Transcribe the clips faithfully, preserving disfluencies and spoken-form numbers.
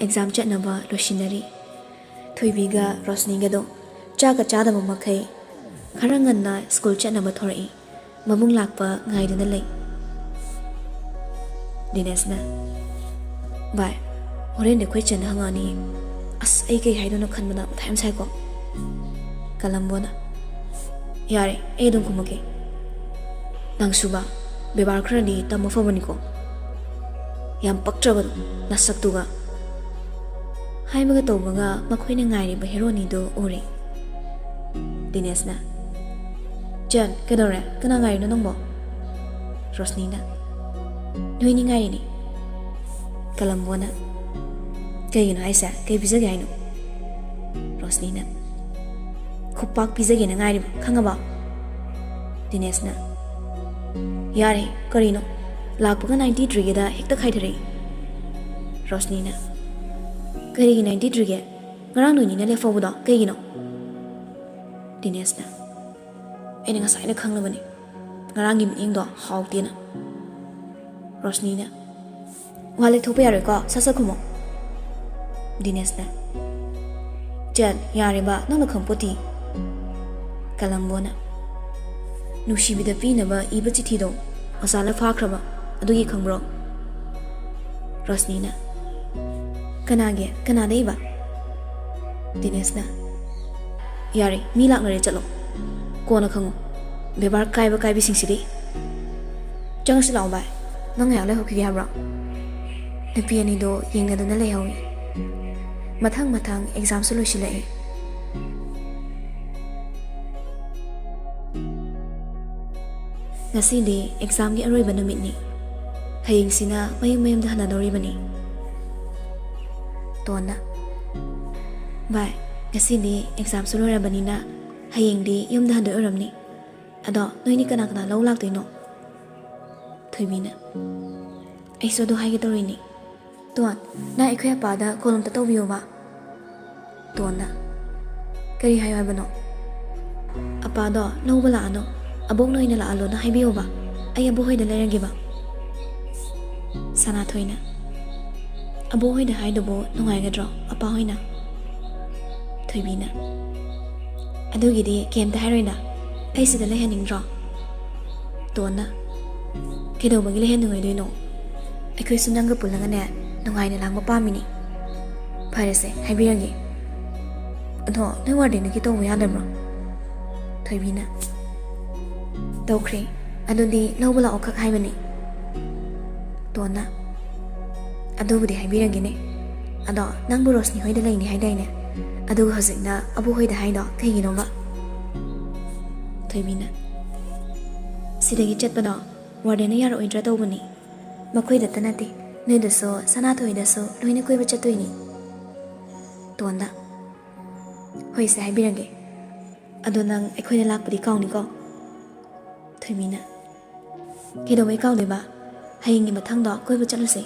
Exam ꯆꯠꯅꯕ ꯂꯣꯏꯁꯤꯟꯅꯔꯤ꯫ ꯊꯣꯏꯕꯤꯒ ꯔꯣꯁꯅꯤꯒꯗꯣ ꯆꯥꯒ ꯆꯥꯗꯕ ꯃꯈꯩ ꯈꯔ ꯉꯟꯅ ꯁ꯭ꯀꯨꯜ ꯆꯠꯅꯕ ꯊꯣꯔꯛꯏ꯫ ꯃꯕꯨꯡ ꯂꯥꯛꯄ ꯉꯥꯏꯗꯨꯅ ꯂꯩ꯫ ꯗꯤꯅꯦꯁꯅ, "ꯚꯥꯏ, ꯍꯣꯔꯦꯟꯗꯤ ꯑꯩꯈꯣꯏ ꯆꯦꯅ ꯍꯪꯉꯛꯑꯅꯤ꯫ ꯑꯁ, ꯑꯩ ꯀꯩ ꯍꯥꯏꯗꯣꯏꯅꯣ ꯈꯟꯕꯗ ꯃꯊꯥ ꯌꯥꯝ ꯁꯥꯏꯀꯣ꯫" ꯀꯂꯝꯕꯣꯅ, "ꯌꯥꯔꯦ, ꯑꯩ ꯑꯗꯨꯝ ꯈꯨꯝꯃꯛꯀꯦ꯫ ꯅꯪꯁꯨꯕ, ꯕꯦꯕꯥꯔ ꯈꯔꯗꯤ ꯇꯝꯃ ꯐꯕꯅꯤꯀꯣ꯫ ꯌꯥꯝ ꯄꯛꯇ꯭ꯔꯕꯗꯣ, ꯅꯁꯛꯇꯨꯒ꯫" ꯍꯥꯏꯕꯒ ꯇꯧꯕꯒ ꯃꯈꯣꯏꯅ ꯉꯥꯏꯔꯤꯕ ꯍꯦꯔꯣꯅꯤꯗꯨ ꯎꯔꯦ꯫ ꯗꯤꯅꯦꯁꯅ, "ꯆꯦꯟ, ꯀꯩꯗꯧꯔꯦ? ꯀꯅꯥ ꯉꯥꯏꯔꯤꯅꯣ ꯅꯪꯕꯣ?" ꯔꯣꯁꯅꯤꯅ, "ꯅꯣꯏꯅꯤ ꯉꯥꯏꯔꯤꯅꯤ꯫" ꯀꯂꯝꯕꯣꯅ, "ꯀꯩꯒꯤꯅꯣ ꯍꯥꯏꯁꯦ? ꯀꯩ ꯄꯤꯖꯒꯦ ꯍꯥꯏꯅꯣ?" ꯔꯣꯁꯅꯤꯅ, "ꯈꯨꯄꯥꯛ ꯄꯤꯖꯒꯦꯅ ꯉꯥꯏꯔꯤꯕ, ꯈꯪꯉꯕ?" ꯗꯤꯅꯦꯁꯅ, "ꯌꯥꯔꯦ, ꯀꯔꯤꯅꯣ? ꯂꯥꯛꯄꯒ ꯅꯥꯏꯟꯇꯤ ꯊ꯭ꯔꯤꯒꯤꯗ ꯍꯦꯛꯇ ꯈꯥꯏꯊꯔꯛꯏ꯫" ꯔꯣꯁꯅꯤꯅ, "ꯀꯔꯤꯒꯤ ꯅꯥꯏꯟꯇꯤ ꯊ꯭ꯔꯤꯒꯤ? ꯉꯔꯥꯡ ꯅꯣꯏꯅꯤꯅ ꯂꯦꯞꯐꯧꯕꯗꯣ ꯀꯩꯒꯤꯅꯣ?" ꯗꯤꯅꯦꯁꯅ, "ꯑꯩꯅ ꯉꯁꯥꯏꯅ ꯈꯪꯂꯕꯅꯤ, ꯉꯔꯥꯡꯒꯤ ꯃꯤꯠꯌꯦꯡꯗꯣ ꯍꯥꯎꯇꯦꯅ꯫" ꯔꯣꯁꯅꯤꯅ, "ꯋꯥ ꯂꯦꯞꯊꯣꯛꯄ ꯌꯥꯔꯣꯏꯀꯣ, ꯁꯠ ꯁꯠ ꯈꯨꯝꯃꯣ꯫" ꯗꯤꯅꯦꯁꯅ, "ꯆꯦꯟ, ꯌꯥꯔꯦꯕ, ꯅꯪꯅ ꯈꯪꯄꯣꯠꯇꯤ꯫" ꯀꯂꯝꯕꯣꯅ, "ꯅꯨꯡꯁꯤꯕꯤꯗ ꯄꯤꯅꯕ ꯏꯕ ꯆꯤꯊꯤꯗꯣ ꯑꯣꯖꯥꯅ ꯐꯥꯈ꯭ꯔꯕ, ꯑꯗꯨꯒꯤ ꯈꯪꯕ꯭ꯔꯣ?" ꯔꯣꯁꯅꯤꯅ, "ꯀꯅꯥꯒꯤ? ꯀꯅꯥꯗ ꯏꯕ?" ꯗꯤꯅꯦꯁꯅ, "ꯌꯥꯔꯦ, ꯃꯤ ꯂꯥꯛꯅꯔꯦ, ꯆꯠꯂꯣ꯫ ꯀꯣꯟꯅ ꯈꯪꯉꯨ, ꯕꯦꯕꯥꯔ ꯀꯥꯏꯕ ꯀꯥꯏꯕꯤꯁꯤꯡꯁꯤꯗꯤ꯫ ꯆꯪꯉꯁꯤ ꯂꯥꯛꯑꯣ ꯚꯥꯏ, ꯅꯪ ꯉꯥꯏꯍꯥꯛ ꯂꯩꯍꯧꯈꯤꯒꯦ ꯍꯥꯏꯕ꯭ꯔꯣ?" ꯅꯨꯄꯤ ꯑꯅꯤꯗꯣ ꯌꯦꯡꯅꯗꯨꯅ ꯂꯩꯍꯧꯏ꯫ ꯃꯊꯪ ꯃꯊꯪ ꯑꯦꯛꯖꯥꯝꯁꯨ ꯂꯣꯏꯁꯤꯜꯂꯛꯏ꯫ ꯉꯁꯤꯗꯤ ꯑꯦꯛꯖꯥꯝꯒꯤ ꯑꯔꯣꯏꯕ ꯅꯨꯃꯤꯠꯅꯤ꯫ ꯍꯌꯦꯡꯁꯤꯅ ꯃꯌꯨꯝ ꯃꯌꯨꯝꯗ ꯍꯟꯅꯗꯧꯔꯤꯕꯅꯤ꯫ ꯇꯣꯟꯅ, "ꯚꯥꯏ, ꯉꯁꯤꯗꯤ ꯑꯦꯛꯖꯥꯝꯁꯨ ꯂꯣꯏꯔꯕꯅꯤꯅ ꯍꯌꯦꯡꯗꯤ ꯌꯨꯝꯗ ꯍꯟꯗꯣꯏ ꯑꯣꯏꯔꯝꯅꯤ꯫ ꯑꯗꯣ ꯅꯣꯏꯅꯤ ꯀꯅꯥ ꯀꯅꯥ ꯂꯧ ꯂꯥꯛꯇꯣꯏꯅꯣ?" ꯊꯣꯏꯕꯤꯅ, "ꯑꯩꯁꯨ ꯑꯗꯨ ꯍꯥꯏꯒꯦ ꯇꯧꯔꯤꯅꯤ꯫ ꯇꯣꯟ, ꯅꯪ ꯑꯩꯈꯣꯏ ꯑꯄꯥꯗ ꯀꯣꯜ ꯑꯝꯇ ꯇꯧꯕꯤꯌꯣꯕ꯫" ꯇꯣꯟꯅ, "ꯀꯔꯤ ꯍꯥꯏꯌꯣ ꯍꯥꯏꯕꯅꯣ?" "ꯑꯄꯥꯗꯣ ꯂꯧꯕ ꯂꯥꯛꯑꯅꯣ, ꯑꯕꯣꯛꯅ ꯑꯣꯏꯅ ꯂꯥꯛꯍꯜꯂꯣꯅ ꯍꯥꯏꯕꯤꯌꯣꯕ꯫ ꯑꯩ ꯑꯕꯣꯛ ꯍꯣꯏꯗ ꯂꯩꯔꯒꯦꯕ꯫" ꯁꯅꯥꯊꯣꯏꯅ, "ꯑꯕꯣꯛ ꯍꯣꯏꯗ ꯍꯥꯏꯗꯨꯕꯨ ꯅꯨꯡꯉꯥꯏꯒꯗ꯭ꯔꯣ, ꯑꯄꯥ ꯍꯣꯏꯅ?" ꯊꯣꯏꯕꯤꯅ, "ꯑꯗꯨꯒꯤꯗꯤ ꯀꯩꯝꯇ ꯍꯥꯏꯔꯣꯏꯗ, ꯑꯩ ꯁꯤꯗ ꯂꯩꯍꯟꯅꯤꯡꯗ꯭ꯔꯣ?" ꯇꯣꯟꯅ, "ꯀꯩꯗꯧꯕꯒꯤ ꯂꯩꯍꯟꯅꯤꯡꯉꯣꯏꯗꯣꯏꯅꯣ? ꯑꯩꯈꯣꯏꯁꯨ ꯅꯪꯒ ꯄꯨꯜꯂꯒꯅꯦ, ꯅꯨꯡꯉꯥꯏꯅ ꯂꯥꯡꯕ ꯄꯥꯝꯃꯤꯅꯤ꯫ ꯐꯔꯦꯁꯦ, ꯍꯥꯏꯕꯤꯔꯒꯦ꯫ ꯑꯗꯣ ꯅꯣꯏ ꯋꯥꯔꯗꯦꯟꯗꯒꯤ ꯇꯧꯕ ꯌꯥꯗꯕ꯭ꯔꯣ?" ꯊꯣꯏꯕꯤꯅ, "ꯇꯧꯈ꯭ꯔꯦ, ꯑꯗꯨꯗꯤ ꯂꯧꯕ ꯂꯥꯛꯑꯣ ꯈꯛ ꯍꯥꯏꯕꯅꯤ꯫" ꯇꯣꯟꯅ, "ꯑꯗꯨꯕꯨꯗꯤ ꯍꯥꯏꯕꯤꯔꯒꯦꯅꯦ꯫ ꯑꯗꯣ ꯅꯪꯕꯨ ꯔꯣꯁꯅꯤ ꯍꯣꯏꯗ ꯂꯩꯅꯤ ꯍꯥꯏꯗꯥꯏꯅꯦ? ꯑꯗꯨꯒ ꯍꯧꯖꯤꯛꯅ ꯑꯕꯣꯛ ꯍꯣꯏꯗ ꯍꯥꯏꯗꯣ ꯀꯩꯒꯤꯅꯣꯕ?" ꯊꯣꯏꯕꯤꯅ, "ꯁꯤꯗꯒꯤ ꯆꯠꯄꯗꯣ ꯋꯥꯔꯗꯦꯟꯅ ꯌꯥꯔꯛꯑꯣꯏꯗ꯭ꯔꯥ ꯇꯧꯕꯅꯤ꯫ ꯃꯈꯣꯏꯗꯇ ꯅꯠꯇꯦ, ꯅꯣꯏꯗꯁꯨ, ꯁꯅꯥꯊꯣꯏꯗꯁꯨ ꯂꯣꯏꯅ ꯀꯣꯏꯕ ꯆꯠꯇꯣꯏꯅꯤ꯫" ꯇꯣꯟꯗ, "ꯍꯣꯏꯁꯦ, ꯍꯥꯏꯕꯤꯔꯒꯦ꯫ ꯑꯗꯣ ꯅꯪ ꯑꯩꯈꯣꯏꯅ ꯂꯥꯛꯄꯗꯤ ꯀꯥꯎꯅꯤꯀꯣ?" ꯊꯣꯏꯕꯤꯅ, "ꯀꯩꯗꯧꯕꯩ ꯀꯥꯎꯗꯣꯏꯕ? ꯍꯌꯦꯡꯒꯤ ꯃꯊꯪꯗꯣ ꯀꯣꯏꯕ ꯆꯠꯂꯨꯁꯦ꯫"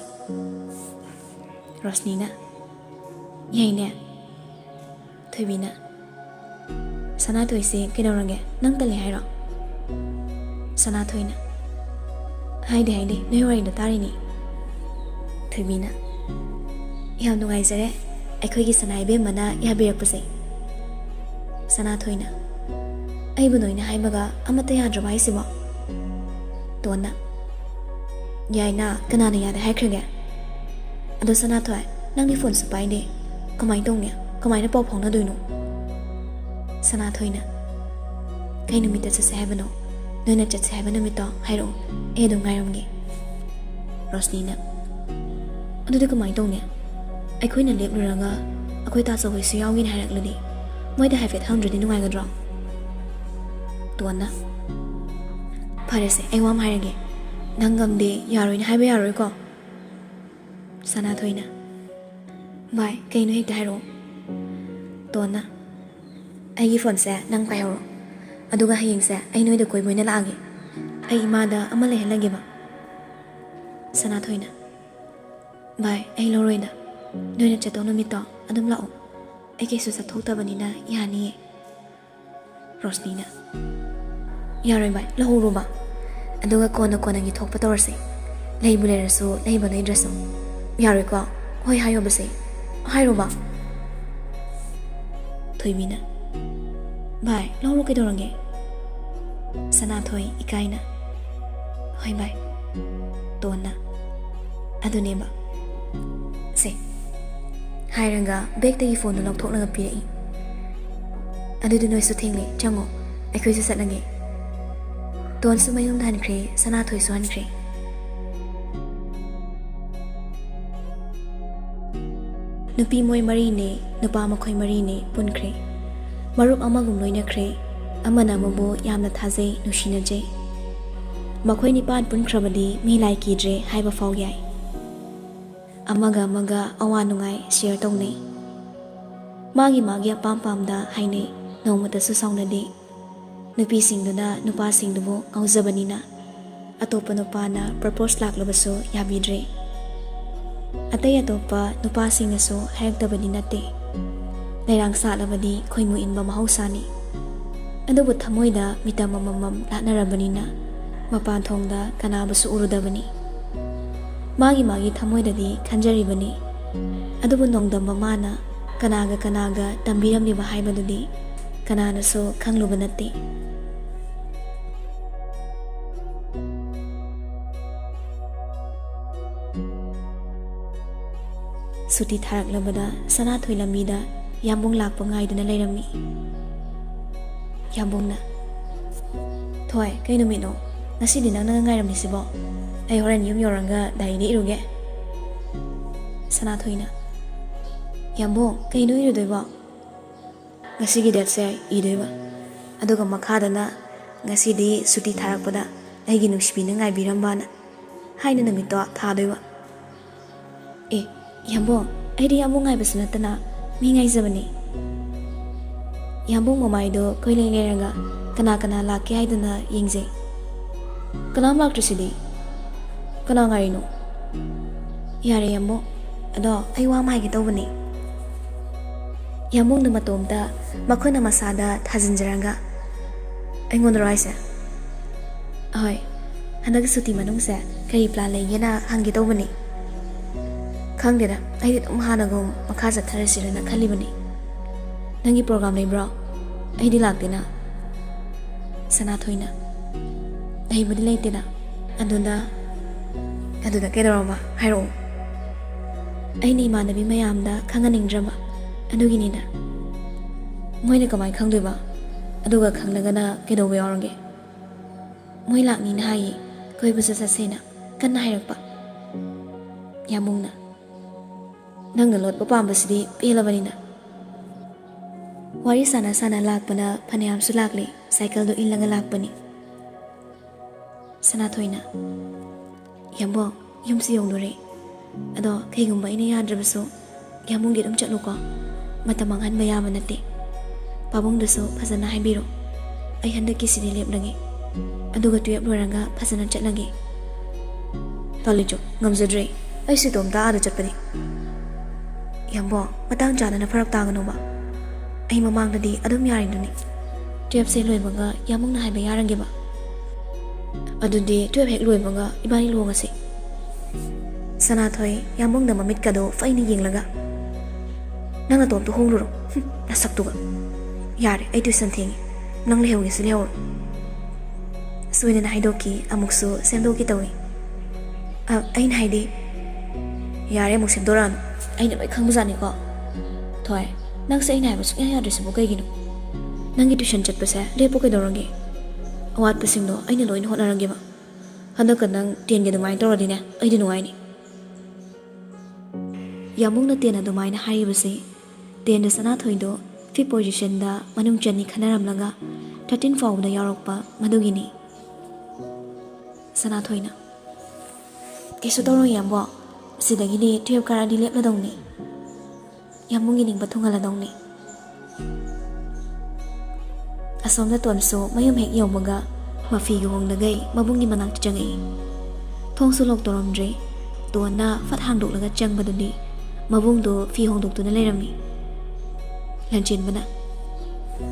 ꯔꯣꯁꯅꯤꯅ, "ꯌꯥꯏꯅꯦ꯫" ꯊꯣꯏꯕꯤꯅ, "ꯁꯅꯥꯊꯣꯏꯁꯦ ꯀꯩꯗꯧꯔꯒꯦ? ꯅꯪ ꯇꯜꯂꯤ ꯍꯥꯏꯔꯣ?" ꯁꯅꯥꯊꯣꯏꯅ, "ꯍꯥꯏꯗꯦ, ꯍꯥꯏꯗꯦ, ꯅꯣꯏ ꯋꯥꯔꯤꯗꯣ ꯇꯥꯔꯤꯅꯤ꯫" ꯊꯣꯏꯕꯤꯅ, "ꯌꯥꯝ ꯅꯨꯡꯉꯥꯏꯖꯔꯦ ꯑꯩꯈꯣꯏꯒꯤ ꯁꯅꯥ ꯏꯕꯦꯝꯃꯅ ꯌꯥꯕꯤꯔꯛꯄꯁꯦ꯫" ꯁꯅꯥꯊꯣꯏꯅ, "ꯑꯩꯕꯨ ꯅꯣꯏꯅ ꯍꯥꯏꯕꯒ ꯑꯃꯠꯇ ꯌꯥꯗ꯭ꯔꯕ ꯍꯥꯏꯁꯤꯕꯣ?" ꯇꯣꯟꯅ, "ꯌꯥꯏꯅ, ꯀꯅꯥꯅ ꯌꯥꯗꯦ ꯍꯥꯏꯈ꯭ꯔꯒꯦ? ꯑꯗꯣ ꯁꯅꯥꯊꯣꯏ, ꯅꯪꯒꯤ ꯐꯣꯟꯁꯨ ꯄꯥꯏꯗꯦ, ꯀꯃꯥꯏꯅ ꯇꯧꯅꯤ? ꯀꯃꯥꯏꯅ ꯄꯥꯎ ꯐꯥꯎꯅꯗꯣꯏꯅꯣ?" ꯁꯅꯥꯊꯣꯏꯅ, "ꯀꯩ ꯅꯨꯃꯤꯠꯇ ꯆꯠꯁꯦ ꯍꯥꯏꯕꯅꯣ? ꯅꯣꯏꯅ ꯆꯠꯁꯦ ꯍꯥꯏꯕ ꯅꯨꯃꯤꯠꯇꯣ ꯍꯥꯏꯔꯛꯑꯣ, ꯑꯩ ꯑꯗꯨꯝ ꯉꯥꯏꯔꯝꯒꯦ꯫" ꯔꯣꯁꯅꯤꯅ, "ꯑꯗꯨꯗꯤ ꯀꯃꯥꯏꯅ ꯇꯧꯅꯤ? ꯑꯩꯈꯣꯏꯅ ꯂꯦꯞꯂꯨꯔꯒ ꯑꯩꯈꯣꯏ ꯇꯥꯆꯧ ꯍꯣꯏꯁꯨ ꯌꯥꯎꯒꯦꯅ ꯍꯥꯏꯔꯛꯂꯗꯤ? ꯃꯣꯏꯗ ꯍꯥꯏꯐꯦꯠ ꯍꯪꯗ꯭ꯔꯗꯤ ꯅꯨꯡꯉꯥꯏꯒꯗ꯭ꯔꯣ?" ꯇꯣꯟꯅ, "ꯐꯔꯦꯁꯦ, ꯑꯩ ꯋꯥ ꯑꯃ ꯍꯥꯏꯔꯒꯦ꯫ ꯅꯪ ꯉꯝꯗꯦ, ꯌꯥꯔꯣꯏꯅ ꯍꯥꯏꯕ ꯌꯥꯔꯣꯏꯀꯣ?" ꯁꯅꯥꯊꯣꯏꯅ, "ꯚꯥꯏ, ꯀꯩꯅꯣ ꯍꯦꯛꯇ ꯍꯥꯏꯔꯛꯑꯣ꯫" ꯇꯣꯟꯅ, "ꯑꯩꯒꯤ ꯐꯣꯟꯁꯦ ꯅꯪ ꯄꯥꯏꯍꯧꯔꯣ, ꯑꯗꯨꯒ ꯍꯌꯦꯡꯁꯦ ꯑꯩ ꯅꯣꯏꯗ ꯀꯣꯏꯕ ꯑꯣꯏꯅ ꯂꯥꯛꯑꯒꯦ꯫ ꯑꯩ ꯏꯃꯥꯗ ꯑꯃ ꯂꯩꯍꯜꯂꯒꯦꯕ꯫" ꯁꯅꯥꯊꯣꯏꯅ, "ꯚꯥꯏ, ꯑꯩ ꯂꯧꯔꯣꯏꯗ, ꯅꯣꯏꯅ ꯆꯠꯇꯧ ꯅꯨꯃꯤꯠꯇꯣ ꯑꯗꯨꯝ ꯂꯥꯛꯑꯣ, ꯑꯩ ꯀꯩꯁꯨ ꯆꯠꯊꯣꯛꯇꯕꯅꯤꯅ ꯌꯥꯅꯤꯌꯦ꯫" ꯔꯣꯁꯅꯤꯅ, "ꯌꯥꯔꯣꯏ ꯚꯥꯏ, ꯂꯧꯍꯧꯔꯣꯕ, ꯑꯗꯨꯒ ꯀꯣꯟꯅ ꯀꯣꯟꯅꯒꯤ ꯊꯣꯛꯄ ꯇꯧꯔꯁꯦ, ꯂꯩꯕꯨ ꯂꯩꯔꯁꯨ ꯂꯩꯕ ꯂꯩꯗ꯭ꯔꯁꯨ, ꯌꯥꯔꯣꯏꯀꯣ?" "ꯍꯣꯏ, ꯍꯥꯏꯌꯣ ꯕꯁꯦ, ꯍꯥꯏꯔꯣꯕ꯫" ꯊꯣꯏꯕꯤꯅ, "ꯚꯥꯏ, ꯂꯧꯔꯣ, ꯀꯩꯗꯧꯔꯒꯦ?" ꯁꯅꯥꯊꯣꯏ ꯏꯀꯥꯏꯅ, "ꯍꯣꯏ ꯚꯥꯏ꯫" ꯇꯣꯟꯅ, "ꯑꯗꯨꯅꯦꯕ꯫ ꯁꯦ꯫" ꯍꯥꯏꯔꯒ ꯕꯦꯛꯇꯒꯤ ꯐꯣꯟꯗꯨ ꯂꯧꯊꯣꯛꯂꯒ ꯄꯤꯔꯛꯏ꯫ "ꯑꯗꯨꯗꯤ ꯅꯣꯏꯁꯨ ꯊꯦꯡꯂꯦ, ꯆꯪꯉꯣ, ꯑꯩꯈꯣꯏꯁꯨ ꯆꯠꯂꯒꯦ꯫" ꯇꯣꯟꯁꯨ ꯃꯌꯨꯝꯗ ꯍꯟꯈ꯭ꯔꯦ, ꯁꯅꯥꯊꯣꯏꯁꯨ ꯍꯟꯈ꯭ꯔꯦ꯫ ꯅꯨꯄꯤ ꯃꯣꯏ ꯃꯔꯤꯅꯦ, ꯅꯨꯄꯥ ꯃꯈꯣꯏ ꯃꯔꯤꯅꯦ ꯄꯨꯟꯈ꯭ꯔꯦ꯫ ꯃꯔꯨꯞ ꯑꯃꯒꯨꯝ ꯂꯣꯏꯅꯈ꯭ꯔꯦ꯫ ꯑꯃꯅ ꯑꯃꯕꯨ ꯌꯥꯝꯅ ꯊꯥꯖꯩ, ꯅꯨꯡꯁꯤꯅꯖꯩ꯫ ꯃꯈꯣꯏ ꯅꯤꯄꯥꯟ ꯄꯨꯟꯈ꯭ꯔꯕꯗꯤ ꯃꯤ ꯂꯥꯏ ꯀꯤꯗ꯭ꯔꯦ ꯍꯥꯏꯕ ꯐꯥꯎ ꯌꯥꯏ꯫ ꯑꯃꯒ ꯑꯃꯒ ꯑꯋꯥ ꯅꯨꯡꯉꯥꯏ ꯁꯤꯌꯔ ꯇꯧꯅꯩ꯫ ꯃꯥꯒꯤ ꯃꯥꯒꯤ ꯑꯄꯥꯝ ꯄꯥꯝꯗ ꯍꯥꯏꯅꯩ, ꯅꯣꯡꯃꯇꯁꯨ ꯁꯥꯎꯅꯗꯦ꯫ ꯅꯨꯄꯤꯁꯤꯡꯗꯨꯅ ꯅꯨꯄꯥꯁꯤꯡꯗꯨꯕꯨ ꯉꯥꯎꯖꯕꯅꯤꯅ ꯑꯇꯣꯞꯄ ꯅꯨꯄꯥꯅ ꯄ꯭ꯔꯄꯣꯁ ꯂꯥꯛꯂꯕꯁꯨ ꯌꯥꯕꯤꯗ꯭ꯔꯦ꯫ ꯑꯇꯩ ꯑꯇꯣꯞꯄ ꯅꯨꯄꯥꯁꯤꯡꯅꯁꯨ ꯍꯥꯏꯔꯛꯇꯕꯗꯤ ꯅꯠꯇꯦ꯫ ꯂꯩꯔꯥꯡ ꯁꯥꯠꯂꯕꯗꯤ ꯈꯣꯏꯃꯨ ꯏꯟꯕ ꯃꯍꯧꯁꯥꯅꯤ꯫ ꯑꯗꯨꯕꯨ ꯊꯃꯣꯏꯗ ꯃꯤꯇꯝ ꯑꯃꯃꯝ ꯂꯥꯠꯅꯔꯕꯅꯤꯅ ꯃꯄꯥꯟ ꯊꯣꯡꯗ ꯀꯅꯥꯕꯨꯁꯨ ꯎꯔꯨꯗꯕꯅꯤ꯫ ꯃꯥꯒꯤ ꯃꯥꯒꯤ ꯊꯃꯣꯏꯗꯗꯤ ꯈꯟꯖꯔꯤꯕꯅꯤ꯫ ꯑꯗꯨꯕꯨ ꯅꯣꯡꯗꯝꯕ ꯃꯥꯅ ꯀꯅꯥꯒ ꯀꯅꯥꯒ ꯇꯝꯕꯤꯔꯝꯂꯤꯕ ꯍꯥꯏꯕꯗꯨꯗꯤ ꯀꯅꯥꯅꯁꯨ ꯈꯪꯂꯨꯕ ꯅꯠꯇꯦ꯫ ꯁꯨꯇꯤ ꯊꯥꯔꯛꯂꯕꯗ ꯁꯅꯥꯊꯣꯏ ꯂꯝꯕꯤꯗ ꯌꯥꯝꯕꯨꯡ ꯂꯥꯛꯄ ꯉꯥꯏꯗꯨꯅ ꯂꯩꯔꯝꯃꯤ꯫ ꯌꯥꯝꯕꯨꯡꯅ, "ꯊꯣꯏ, ꯀꯩ ꯅꯨꯃꯤꯠꯅꯣ? ꯉꯁꯤꯗꯤ ꯅꯪꯅ ꯉꯥꯏꯔꯝꯃꯤꯁꯤꯕꯣ? ꯑꯩ ꯍꯣꯔꯦꯟ ꯌꯨꯝ ꯌꯧꯔꯒ ꯗꯥꯏꯔꯤꯗ ꯏꯔꯨꯒꯦ꯫" ꯁꯅꯥꯊꯣꯏꯅ, "ꯌꯥꯝꯕꯨꯡ, ꯀꯩꯅꯣ ꯏꯔꯨꯗꯣꯏꯕꯣ?" "ꯉꯁꯤꯒꯤ ꯗꯦꯠꯁꯦ ꯏꯗꯣꯏꯕ, ꯑꯗꯨꯒ ꯃꯈꯥꯗꯅ ꯉꯁꯤꯗꯤ ꯁꯨꯇꯤ ꯊꯥꯔꯛꯄꯗ ꯑꯩꯒꯤ ꯅꯨꯡꯁꯤꯕꯤꯅ ꯉꯥꯏꯕꯤꯔꯝꯕꯅ ꯍꯥꯏꯅ ꯅꯨꯃꯤꯠꯇꯣ ꯊꯥꯗꯣꯏꯕ꯫" "ꯑꯦ, ꯌꯥꯝꯕꯨꯡ, ꯑꯩꯗꯤ ꯌꯥꯝꯕꯨꯡ ꯉꯥꯏꯕꯁꯨ ꯅꯠꯇꯅ ꯃꯤ ꯉꯥꯏꯖꯕꯅꯤ꯫" ꯌꯥꯝꯕꯨꯡ ꯃꯃꯥꯏꯗꯣ ꯀꯣꯏꯂꯩ ꯂꯩꯔꯒ ꯀꯅꯥ ꯀꯅꯥ ꯂꯥꯛꯀꯦ ꯍꯥꯏꯗꯨꯅ ꯌꯦꯡꯖꯩ꯫ "ꯀꯅꯥꯝ ꯂꯥꯛꯇ꯭ꯔꯤꯁꯤꯗꯤ꯫ ꯀꯅꯥ ꯉꯥꯏꯔꯤꯅꯣ?" "ꯌꯥꯔꯦ ꯌꯥꯝꯕꯨꯡ, ꯑꯗꯣ ꯑꯩ ꯋꯥ ꯑꯃ ꯍꯥꯏꯒꯦ ꯇꯧꯕꯅꯦ꯫" ꯌꯥꯝꯕꯨꯡꯗꯣ ꯃꯇꯣꯝꯇ ꯃꯈꯨꯠꯅ ꯃꯁꯥꯗ ꯊꯥꯖꯤꯟꯖꯔꯒ, "ꯑꯩꯉꯣꯟꯗꯔꯣ ꯍꯥꯏꯁꯦ?" "ꯍꯣꯏ, ꯍꯟꯗꯛ ꯁꯨꯇꯤ ꯃꯅꯨꯡꯁꯦ ꯀꯔꯤ ꯄ꯭ꯂꯥꯟ ꯂꯩꯒꯦꯅ ꯍꯪꯒꯦ ꯇꯧꯕꯅꯦ꯫" ꯈꯪꯗꯦꯗ, ꯑꯩꯗꯤ ꯑꯗꯨꯝ ꯍꯥꯟꯅꯒꯨꯝ ꯃꯈꯥ ꯆꯠꯊꯔꯁꯤꯔꯅ ꯈꯜꯂꯤꯕꯅꯤ꯫ "ꯅꯪꯒꯤ ꯄ꯭ꯔꯣꯒ꯭ꯔꯥꯝ ꯂꯩꯕ꯭ꯔꯣ? ꯑꯩꯗꯤ ꯂꯥꯛꯇꯦꯅ꯫" ꯁꯅꯥꯊꯣꯏꯅ, "ꯑꯩꯕꯨꯗꯤ ꯂꯩꯇꯦꯗ꯫ ꯑꯗꯨꯗ, ꯑꯗꯨꯗ ꯀꯩꯗꯧꯔꯕ? ꯍꯥꯏꯔꯛꯑꯣ꯫" "ꯑꯩꯅ ꯏꯃꯥꯟꯅꯕꯤ ꯃꯌꯥꯝꯗ ꯈꯪꯍꯟꯅꯤꯡꯗ꯭ꯔꯕ, ꯑꯗꯨꯒꯤꯅꯤꯗ꯫" "ꯃꯣꯏꯅ ꯀꯃꯥꯏꯅ ꯈꯪꯗꯣꯏꯕ? ꯑꯗꯨꯒ ꯈꯪꯂꯒꯅ ꯀꯩꯗꯧꯕ ꯌꯥꯎꯔꯒꯦ?" "ꯃꯣꯏ ꯂꯥꯛꯅꯤꯅ ꯍꯥꯏꯌꯦ, ꯀꯣꯏꯕꯁꯨ ꯆꯠꯁꯦꯅ ꯀꯟꯅ ꯍꯥꯏꯔꯛꯄ꯫" ꯌꯥꯝꯕꯨꯡꯅ, "ꯅꯪꯅ ꯂꯣꯠꯄ ꯄꯥꯝꯕꯁꯤꯗꯤ ꯄꯦꯜꯂꯕꯅꯤꯅ꯫" ꯋꯥꯔꯤ ꯁꯥꯟꯅ ꯁꯥꯟꯅ ꯂꯥꯛꯄꯅ ꯐꯅꯌꯥꯝꯁꯨ ꯂꯥꯛꯂꯦ, ꯁꯥꯏꯀꯜꯗꯨ ꯏꯜꯂꯒ ꯂꯥꯛꯄꯅꯤ꯫ ꯁꯅꯥꯊꯣꯏꯅ, "ꯌꯥꯝꯕꯨꯡ, ꯌꯨꯝꯁꯤ ꯌꯧꯗꯣꯔꯦ꯫ ꯑꯗꯣ ꯀꯩꯒꯨꯝꯕ ꯑꯩꯅ ꯌꯥꯗ꯭ꯔꯕꯁꯨ ꯌꯥꯝꯕꯨꯡꯗꯤ ꯑꯗꯨꯝ ꯆꯠꯂꯨꯀꯣ꯫ ꯃꯇꯝ ꯃꯥꯡꯍꯟꯕ ꯌꯥꯕ ꯅꯠꯇꯦ꯫ ꯄꯥꯕꯨꯡꯗꯁꯨ ꯐꯖꯅ ꯍꯥꯏꯕꯤꯔꯣ꯫ ꯑꯩ ꯍꯟꯗꯛꯀꯤꯁꯤꯗꯤ ꯂꯦꯞꯂꯒꯦ꯫ ꯑꯗꯨꯒ ꯇꯨꯌꯦꯜꯞ ꯂꯣꯏꯔꯒ ꯐꯖꯅ ꯆꯠꯂꯒꯦ꯫" "ꯇꯜꯂꯤꯆꯣ, ꯉꯝꯖꯗ꯭ꯔꯦ꯫ ꯑꯩꯁꯨ ꯏꯇꯣꯝꯇ ꯑꯥꯗ ꯆꯠꯄꯗꯤ꯫" "ꯌꯥꯝꯕꯨꯡ, ꯃꯇꯥꯡ ꯆꯥꯗꯅ ꯐꯔꯛ ꯇꯥꯒꯅꯣꯕ꯫ ꯑꯩ ꯃꯃꯥꯡꯗꯗꯤ ꯑꯗꯨꯝ ꯌꯥꯔꯤꯗꯨꯅꯤ꯫ ꯇꯨꯌꯦꯜꯞꯁꯦ ꯂꯣꯏꯕꯒ ꯌꯥꯝꯕꯨꯡꯅ ꯍꯥꯏꯕ ꯌꯥꯔꯒꯦꯕ꯫" "ꯑꯗꯨꯗꯤ ꯇꯨꯌꯦꯜꯞ ꯍꯦꯛ ꯂꯣꯏꯕꯒ ꯏꯕꯥꯅꯤ ꯂꯨꯍꯣꯡꯉꯁꯤ꯫" ꯁꯅꯥꯊꯣꯏ ꯌꯥꯝꯕꯨꯡꯗ ꯃꯃꯤꯠꯀꯗꯣ ꯐꯩꯅ ꯌꯦꯡꯂꯒ, "ꯅꯪ ꯅꯇꯣꯝꯇ ꯍꯣꯡꯂꯨꯔꯣ꯫ ꯍꯨꯝ, ꯅꯁꯛꯇꯨꯒ꯫ ꯌꯥꯔꯦ, ꯑꯩ ꯇ꯭ꯌꯨꯁꯟ ꯊꯦꯡꯉꯤ꯫ ꯅꯪ ꯂꯩꯍꯧꯒꯦꯁꯨ ꯂꯩꯍꯧꯔꯣ꯫" ꯁꯣꯏꯗꯅ ꯍꯥꯏꯗꯣꯛꯈꯤ, ꯑꯃꯨꯛꯁꯨ ꯁꯦꯝꯗꯣꯛꯈꯤ ꯇꯧꯏ꯫ "ꯑ, ꯑꯩꯅ ꯍꯥꯏꯗꯤ꯫" "ꯌꯥꯔꯦ, ꯑꯃꯨꯛ ꯁꯦꯝꯗꯣꯔꯛꯑꯅꯨ꯫ ꯑꯩꯅ ꯂꯣꯏ ꯈꯪꯕꯖꯥꯠꯅꯤꯀꯣ꯫ ꯊꯣꯏ, ꯅꯪꯁꯦ ꯑꯩꯅ ꯍꯥꯏꯕ ꯁꯨꯡꯌꯥ ꯌꯥꯗ꯭ꯔꯤꯁꯤꯕꯨ ꯀꯩꯒꯤꯅꯣ? ꯅꯪꯒꯤ ꯇ꯭ꯌꯨꯁꯟ ꯆꯠꯄꯁꯦ ꯂꯦꯞꯄꯣ ꯀꯩꯗꯧꯔꯒꯦ? ꯑꯋꯥꯠꯄꯁꯤꯡꯗꯣ ꯑꯩꯅ ꯂꯣꯏꯅ ꯍꯣꯠꯅꯔꯒꯦꯕ꯫ ꯍꯟꯗꯛꯀ ꯅꯪ ꯇꯦꯟꯒꯤ ꯑꯗꯨꯃꯥꯏꯅ ꯇꯧꯔꯗꯤꯅꯦ, ꯑꯩꯗꯤ ꯅꯨꯡꯉꯥꯏꯅꯤ꯫" ꯌꯥꯝꯕꯨꯡꯅ ꯇꯦꯟ ꯑꯗꯨꯃꯥꯏꯅ ꯍꯥꯏꯔꯤꯕꯁꯤ, ꯇꯦꯟꯗ ꯁꯅꯥꯊꯣꯏꯗꯣ ꯐꯤꯐ ꯄꯣꯖꯤꯁꯟꯗ ꯃꯅꯨꯡ ꯆꯅꯤ ꯈꯟꯅꯔꯝꯂꯒ ꯊꯥꯔꯇꯤꯟ ꯐꯥꯎꯕꯗ ꯌꯥꯎꯔꯛꯄ ꯃꯗꯨꯒꯤꯅꯤ꯫ ꯁꯅꯥꯊꯣꯏꯅ, "ꯀꯩꯁꯨ ꯇꯧꯔꯣꯏ ꯌꯥꯝꯕꯨꯡ, ꯁꯤꯗꯒꯤꯗꯤ ꯇꯨꯌꯦꯜꯞ ꯀꯥꯔꯛꯑꯗꯤ ꯂꯦꯞꯂꯗꯧꯅꯤ꯫ ꯌꯥꯝꯕꯨꯡꯒꯤ ꯅꯤꯡꯕ ꯊꯨꯡꯍꯜꯂꯗꯧꯅꯤ꯫" ꯑꯁꯣꯝꯗ ꯇꯣꯟꯁꯨ ꯃꯌꯨꯝ ꯍꯦꯛ ꯌꯧꯕꯒ ꯃꯐꯤꯒ ꯍꯣꯡꯗꯒꯩ ꯃꯕꯨꯡꯒꯤ ꯃꯅꯥꯛꯇ ꯆꯪꯉꯛꯏ꯫ ꯊꯣꯡꯁꯨ ꯂꯣꯛ ꯇꯧꯔꯝꯗ꯭ꯔꯦ꯫ ꯇꯣꯟꯅ ꯐꯠ ꯍꯥꯡꯗꯣꯛꯂꯒ ꯆꯪꯕꯗꯨꯗꯤ ꯃꯕꯨꯡꯗꯣ ꯐꯤ ꯍꯣꯡꯗꯣꯛꯇꯨꯅ ꯂꯩꯔꯝꯃꯤ꯫ ꯂꯟꯆꯦꯟꯕꯅ,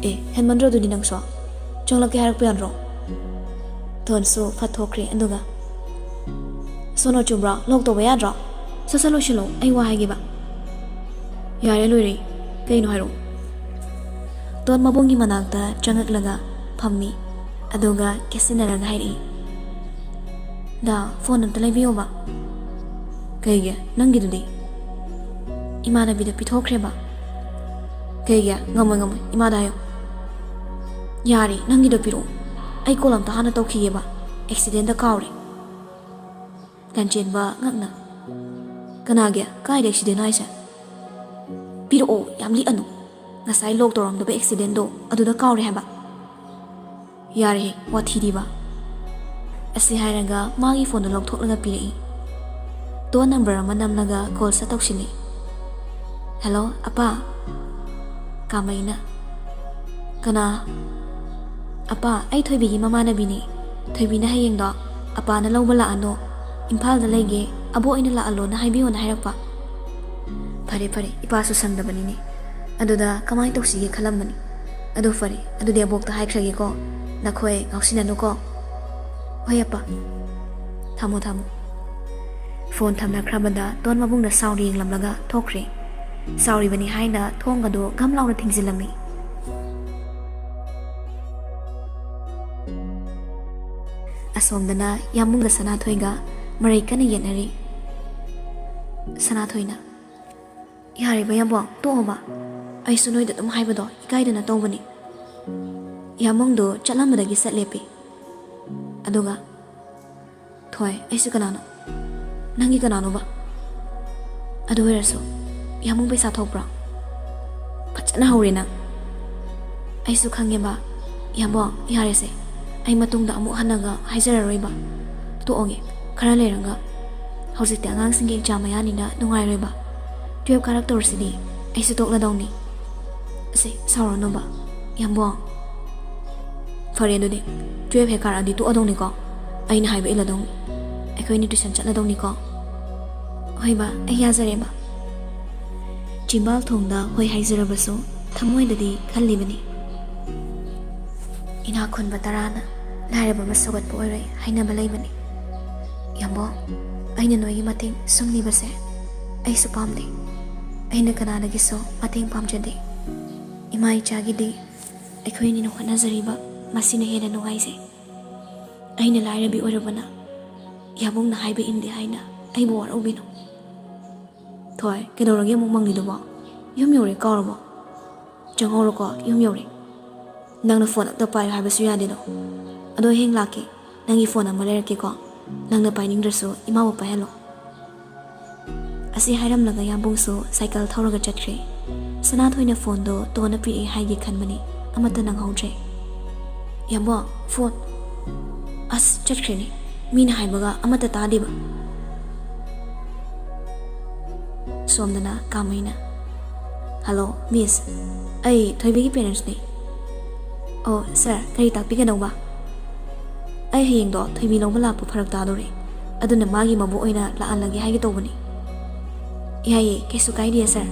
"ꯑꯦ, ꯍꯦꯟꯃꯟꯗ꯭ꯔꯣ ꯑꯗꯨꯗꯤ ꯅꯪꯁꯨ? ꯆꯪꯂꯛꯀꯦ ꯍꯥꯏꯔꯛꯄ ꯌꯥꯗ꯭ꯔꯣ?" ꯇꯣꯟꯁꯨ ꯐꯠ ꯊꯣꯛꯈ꯭ꯔꯦ꯫ ꯑꯗꯨꯒ, "ꯁꯣꯅꯣ ꯆꯨꯕ꯭ꯔꯣ? ꯂꯣꯛ ꯇꯧꯕ ꯌꯥꯗ꯭ꯔꯣ?" ꯁꯠ ꯁꯠ ꯂꯣꯏꯁꯤꯜꯂꯣ, ꯑꯩ ꯋꯥ ꯍꯥꯏꯒꯦꯕ꯫ ꯌꯥꯔꯦ, ꯂꯣꯏꯔꯦ꯫ ꯀꯩꯅꯣ ꯍꯥꯏꯔꯛꯑꯣ꯫ ꯇꯣꯟ ꯃꯕꯨꯡꯒꯤ ꯃꯅꯥꯛꯇ ꯆꯪꯉꯛꯂꯒ ꯐꯝꯃꯤ꯫ ꯑꯗꯨꯒ ꯀꯦꯠꯁꯤꯟꯅꯔꯒ ꯍꯥꯏꯔꯛꯏ, "ꯗꯥ, ꯐꯣꯟ ꯑꯝꯇ ꯂꯩꯕꯤꯌꯣꯕ꯫" "ꯀꯩꯒꯤ? ꯅꯪꯒꯤꯗꯨꯗꯤ?" "ꯏꯃꯥꯟꯅꯕꯤꯗ ꯄꯤꯊꯣꯛꯈ꯭ꯔꯦꯕ꯫" "ꯀꯩꯒꯤ? ꯉꯝꯃꯣꯏ, ꯉꯝꯃꯣꯏ, ꯏꯃꯥꯗ ꯍꯥꯏꯌꯣ꯫" "ꯌꯥꯔꯦ, ꯅꯪꯒꯤꯗꯣ ꯄꯤꯔꯛꯑꯣ, ꯑꯩ ꯀꯣꯜ ꯑꯝꯇ ꯍꯥꯟꯅ ꯇꯧꯈꯤꯒꯦꯕ, ꯑꯦꯛꯁꯤꯗꯦꯟꯗ ꯀꯥꯎꯔꯦ꯫" ꯂꯟꯆꯦꯟꯕ ꯉꯛꯅ, "ꯀꯅꯥꯒꯤ? ꯀꯥꯏꯗ ꯑꯦꯛꯁꯤꯗꯦꯟ ꯍꯥꯏꯁꯦ?" "ꯄꯤꯔꯛꯑꯣ, ꯌꯥꯝ ꯂꯤꯛꯑꯅꯨ꯫ ꯉꯁꯥꯏ ꯂꯣꯛ ꯇꯧꯔꯝꯗꯕ ꯑꯦꯛꯁꯤꯗꯦꯟꯗꯣ, ꯑꯗꯨꯗ ꯀꯥꯎꯔꯦ ꯍꯥꯏꯕ꯫" "ꯌꯥꯔꯦꯍꯦ, ꯋꯥꯊꯤꯗꯤꯕ꯫" ꯑꯁꯤ ꯍꯥꯏꯔꯒ ꯃꯥꯒꯤ ꯐꯣꯟꯗꯣ ꯂꯧꯊꯣꯛꯂꯒ ꯄꯤꯔꯛꯏ꯫ ꯇꯣꯟ ꯅꯝꯕꯔ ꯑꯃ ꯅꯝꯂꯒ ꯀꯣꯜ ꯁꯠ ꯇꯧꯁꯤꯜꯂꯤ꯫ "ꯍꯦꯜꯂꯣ, ꯑꯄꯥ꯫" ꯀꯥꯃꯩꯅ, "ꯀꯅꯥ?" "ꯑꯄꯥ, ꯑꯩ ꯊꯣꯏꯕꯤꯒꯤ ꯃꯃꯥꯟꯅꯕꯤꯅꯤ꯫ ꯊꯣꯏꯕꯤꯅ ꯍꯌꯦꯡꯗꯣ ꯑꯄꯥꯅ ꯂꯧꯕ ꯂꯥꯛꯑꯅꯣ, ꯏꯝꯐꯥꯜꯗ ꯂꯩꯒꯦ, ꯑꯕꯣꯛ ꯑꯣꯏꯅ ꯂꯥꯛꯍꯜꯂꯣꯅ ꯍꯥꯏꯕꯤꯌꯣꯅ ꯍꯥꯏꯔꯛꯄ꯫" "ꯐꯔꯦ, ꯐꯔꯦ, ꯏꯄꯥꯁꯨ ꯁꯪꯗꯕꯅꯤꯅꯦ꯫ ꯑꯗꯨꯗ ꯀꯃꯥꯏꯅ ꯇꯧꯁꯤꯒꯦ ꯈꯜꯂꯝꯕꯅꯤ꯫ ꯑꯗꯨ ꯐꯔꯦ, ꯑꯗꯨꯗꯤ ꯑꯕꯣꯛꯇ ꯍꯥꯏꯈ꯭ꯔꯒꯦꯀꯣ꯫ ꯅꯈꯣꯏ ꯉꯥꯎꯁꯤꯟꯅꯅꯨꯀꯣ꯫" "ꯍꯣꯏ, ꯑꯄꯥ꯫ ꯊꯝꯃꯣ, ꯊꯝꯃꯣ꯫" ꯐꯣꯟ ꯊꯝꯅꯈ꯭ꯔꯕꯗ ꯇꯣꯟ ꯃꯕꯨꯡꯅ ꯁꯥꯎꯅ ꯌꯦꯡꯂꯝꯂꯒ ꯊꯣꯛꯈ꯭ꯔꯦ꯫ ꯁꯥꯎꯔꯤꯕꯅꯤ ꯍꯥꯏꯅ ꯊꯣꯡ ꯑꯗꯨ ꯒꯝ ꯂꯥꯎꯅ ꯊꯤꯡꯖꯤꯜꯂꯝꯃꯤ꯫ ꯑꯁꯣꯝꯗꯅ ꯌꯥꯝꯕꯨꯡꯒ ꯁꯅꯥꯊꯣꯏꯒ ꯃꯔꯩ ꯀꯟꯅ ꯌꯦꯠꯅꯔꯤ꯫ ꯁꯅꯥꯊꯣꯏꯅ, "ꯌꯥꯔꯦꯕ ꯌꯥꯝꯕꯨꯡ, ꯇꯣꯛꯑꯣꯕ꯫ ꯑꯩꯁꯨ ꯅꯣꯏꯗ ꯑꯗꯨꯝ ꯍꯥꯏꯕꯗꯣ ꯏꯀꯥꯏꯗꯅ ꯇꯧꯕꯅꯤ꯫" ꯌꯥꯝꯕꯨꯡꯗꯣ ꯆꯠꯂꯝꯕꯗꯒꯤ ꯁꯠ ꯂꯦꯞꯄꯤ꯫ ꯑꯗꯨꯒ, "ꯊꯣꯏ, ꯑꯩꯁꯨ ꯀꯅꯥꯅꯣ? ꯅꯪꯒꯤ ꯀꯅꯥꯅꯣꯕ? ꯑꯗꯨ ꯑꯣꯏꯔꯁꯨ ꯌꯥꯝꯕꯨꯡ ꯄꯩꯁꯥ ꯊꯣꯛꯄ꯭ꯔꯣ? ꯐꯖꯅ ꯍꯧꯔꯦ ꯅꯪ꯫" "ꯑꯩꯁꯨ ꯈꯪꯉꯦꯕ꯫ ꯌꯥꯝꯕꯨꯡ, ꯌꯥꯔꯦꯁꯦ꯫ ꯑꯩ ꯃꯇꯨꯡꯗ ꯑꯃꯨꯛ ꯍꯟꯅꯒ ꯍꯥꯏꯖꯔꯔꯣꯏꯕ꯫ ꯇꯣꯛꯑꯒꯦ, ꯈꯔ ꯂꯩꯔꯒ꯫ ꯍꯧꯖꯤꯛꯇꯤ ꯑꯉꯥꯡꯁꯤꯡꯒꯤ ꯑꯦꯛꯖꯥꯝ ꯃꯌꯥꯅꯤꯅ ꯅꯨꯡꯉꯥꯏꯔꯣꯏꯕ꯫ ꯇꯨꯌꯦꯜꯞ ꯀꯥꯔꯛꯇꯧꯔꯤꯁꯤꯗꯤ ꯑꯩꯁꯨ ꯇꯣꯛꯂꯗꯧꯅꯤ꯫" "ꯑꯁꯤ, ꯁꯥꯎꯔꯅꯨꯕ, ꯌꯥꯝꯕꯨꯡ꯫ ꯐꯔꯦ ꯑꯗꯨꯗꯤ, ꯇꯨꯌꯦꯜꯞ ꯍꯦꯛ ꯀꯥꯔꯛꯑꯗꯤ ꯇꯣꯛꯑꯗꯧꯅꯤꯀꯣ꯫ ꯑꯩꯅ ꯍꯥꯏꯕ ꯏꯜꯂꯗꯧꯅꯤ꯫ ꯑꯩꯈꯣꯏꯅꯤ ꯇꯨꯏꯁꯟ ꯆꯠꯂꯗꯧꯅꯤꯀꯣ꯫" "ꯍꯣꯏꯕ, ꯑꯩ ꯌꯥꯖꯔꯦꯕ꯫" ꯆꯤꯝꯕꯥꯜ ꯊꯣꯡꯗ ꯍꯣꯏ ꯍꯥꯏꯖꯔꯕꯁꯨ ꯊꯃꯣꯏꯗꯗꯤ ꯈꯜꯂꯤꯕꯅꯤ꯫ "ꯏꯅꯥꯛ ꯈꯨꯟꯕ ꯇꯔꯥꯅ ꯂꯥꯏꯔꯕ ꯑꯃ ꯁꯧꯒꯠꯄ ꯑꯣꯏꯔꯣꯏ ꯍꯥꯏꯅꯕ ꯂꯩꯕꯅꯤ꯫ ꯌꯥꯝꯕꯨꯡ, ꯑꯩꯅ ꯅꯣꯏꯒꯤ ꯃꯇꯦꯡ ꯁꯨꯝ ꯅꯤꯕꯁꯦ ꯑꯩꯁꯨ ꯄꯥꯝꯗꯦ꯫ ꯑꯩꯅ ꯀꯅꯥꯗꯒꯤꯁꯨ ꯃꯇꯦꯡ ꯄꯥꯝꯖꯗꯦ꯫ ꯏꯃꯥ ꯏꯆꯥꯒꯤꯗꯤ ꯑꯩꯈꯣꯏ ꯑꯅꯤꯅ ꯍꯣꯠꯅꯖꯔꯤꯕ, ꯃꯁꯤꯅ ꯍꯦꯟꯅ ꯅꯨꯡꯉꯥꯏꯖꯩ꯫ ꯑꯩꯅ ꯂꯥꯏꯔꯕꯤ ꯑꯣꯏꯔꯕꯅ ꯌꯥꯕꯨꯡꯅ ꯍꯥꯏꯕ ꯏꯟꯗꯦ ꯍꯥꯏꯅ ꯑꯩꯕꯨ ꯋꯥꯔꯧꯕꯤꯅꯨ꯫ ꯊꯣꯏ, ꯀꯩꯗꯧꯔꯒꯦ ꯑꯃꯨꯛ ꯃꯪꯂꯤꯗꯨꯕꯣ? ꯌꯨꯝ ꯌꯧꯔꯦ ꯀꯥꯎꯔꯕꯣ? ꯆꯪꯍꯧꯔꯣꯀꯣ, ꯌꯨꯝ ꯌꯧꯔꯦ꯫ ꯅꯪꯅ ꯐꯣꯟ ꯑꯝꯇ ꯄꯥꯏꯌꯨ ꯍꯥꯏꯕꯁꯨ ꯌꯥꯗꯦꯗꯣ꯫ ꯑꯗꯣ ꯍꯌꯦꯡ ꯂꯥꯛꯀꯦ꯫ ꯅꯪꯒꯤ ꯐꯣꯟ ꯑꯃ ꯂꯩꯔꯛꯀꯦꯀꯣ꯫ ꯅꯪꯅ ꯄꯥꯏꯅꯤꯡꯗ꯭ꯔꯁꯨ ꯏꯃꯥꯕꯨ ꯄꯥꯏꯍꯜꯂꯣ꯫ ꯑꯁꯤ ꯍꯥꯏꯔꯝꯂꯒ ꯌꯥꯝꯕꯨꯡꯁꯨ ꯁꯥꯏꯀꯜ ꯊꯧꯔꯒ ꯆꯠꯈ꯭ꯔꯦ꯫ ꯁꯅꯥꯊꯣꯏꯅ ꯐꯣꯟꯗꯣ ꯇꯣꯟꯅ ꯄꯤꯔꯛꯑꯦ ꯍꯥꯏꯒꯦ ꯈꯟꯕꯅꯤ, ꯑꯃꯠꯇ ꯅꯪꯍꯧꯗ꯭ꯔꯦ꯫ ꯌꯥꯝꯕꯨꯡ, ꯐꯣꯟ꯫ ꯑꯁ, ꯆꯠꯈ꯭ꯔꯦꯅꯦ꯫ ꯃꯤꯅ ꯍꯥꯏꯕꯒ ꯑꯃꯠꯇ ꯇꯥꯗꯦꯕ꯫ ꯁꯣꯝꯗꯅ ꯀꯥꯃꯩꯅ, "ꯍꯜꯂꯣ, ꯃꯤꯁ꯫ ꯑꯩ ꯊꯣꯏꯕꯤꯒꯤ ꯄꯦꯔꯦꯟꯁꯅꯦ꯫" "ꯑꯣ, ꯁꯥꯔ, ꯀꯔꯤ ꯇꯥꯛꯄꯤꯒꯗꯧꯕ?" "ꯑꯩ ꯍꯌꯦꯡꯗꯣ ꯊꯣꯏꯕꯤ ꯂꯧꯕ ꯂꯥꯛꯄ ꯐꯔꯛ ꯇꯥꯗꯣꯔꯦ꯫ ꯑꯗꯨꯅ ꯃꯥꯒꯤ ꯃꯕꯣꯛ ꯑꯣꯏꯅ ꯂꯥꯛꯍꯜꯂꯒꯦ ꯍꯥꯏꯒꯦ ꯇꯧꯕꯅꯤ꯫" "ꯌꯥꯏꯌꯦ, ꯀꯩꯁꯨ ꯀꯥꯏꯗꯦ, ꯁꯥꯔ꯫"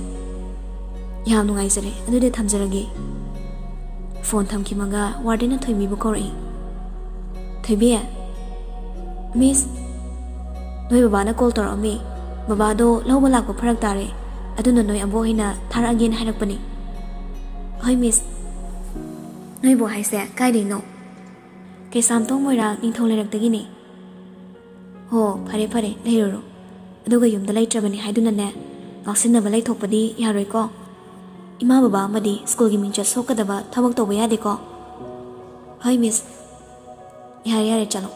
"ꯌꯥꯝ ꯅꯨꯡꯉꯥꯏꯖꯔꯦ꯫ ꯑꯗꯨꯗꯤ ꯊꯝꯖꯔꯒꯦ꯫" ꯐꯣꯟ ꯊꯝꯈꯤꯕꯒ ꯋꯥꯔꯗꯦꯟꯅ ꯊꯣꯏꯕꯤꯕꯨ ꯀꯧꯔꯛꯏ꯫ "ꯊꯣꯏꯕꯤ꯫" "ꯃꯤꯁ, ꯅꯣꯏ ꯕꯕꯥꯅ ꯀꯣꯜ ꯇꯧꯔꯛꯑꯝꯃꯤ꯫ ꯕꯕꯥꯗꯣ ꯂꯧꯕ ꯂꯥꯛꯄ ꯐꯔꯛ ꯇꯥꯔꯦ꯫ ꯑꯗꯨꯅ ꯅꯣꯏ ꯑꯕꯣꯛ ꯍꯣꯏꯅ ꯊꯥꯔꯛꯑꯒꯦꯅ ꯍꯥꯏꯔꯛꯄꯅꯤ꯫" "ꯍꯣꯏ, ꯃꯤꯁ꯫" "ꯅꯣꯏ ꯕꯣꯛ ꯍꯥꯏꯁꯦ ꯀꯥꯏꯗꯩꯅꯣ?" "ꯀꯩꯁꯥꯝꯊꯣꯡ ꯃꯣꯏꯔꯥꯡ ꯅꯤꯡꯊꯧ ꯂꯩꯔꯛꯇꯒꯤꯅꯦ꯫" "ꯍꯣ, ꯐꯔꯦ ꯐꯔꯦ, ꯂꯩꯔꯨꯔꯣ꯫ ꯑꯗꯨꯒ ꯌꯨꯝꯗ ꯂꯩꯇ꯭ꯔꯕꯅꯤ ꯍꯥꯏꯗꯨꯅꯅꯦ, ꯉꯥꯎꯁꯤꯟꯅꯕ ꯂꯩꯊꯣꯛꯄꯗꯤ ꯌꯥꯔꯣꯏꯀꯣ꯫ ꯏꯃꯥ ꯕꯕꯥ ꯑꯃꯗꯤ ꯁ꯭ꯀꯨꯜꯒꯤ ꯃꯤꯡꯆꯠ ꯁꯣꯛꯀꯗꯕ ꯊꯕꯛ ꯇꯧꯕ ꯌꯥꯗꯦꯀꯣ꯫" "ꯍꯣꯏ, ꯃꯤꯁ꯫" "ꯌꯥꯔꯦ, ꯌꯥꯔꯦ, ꯆꯠꯂꯣ꯫"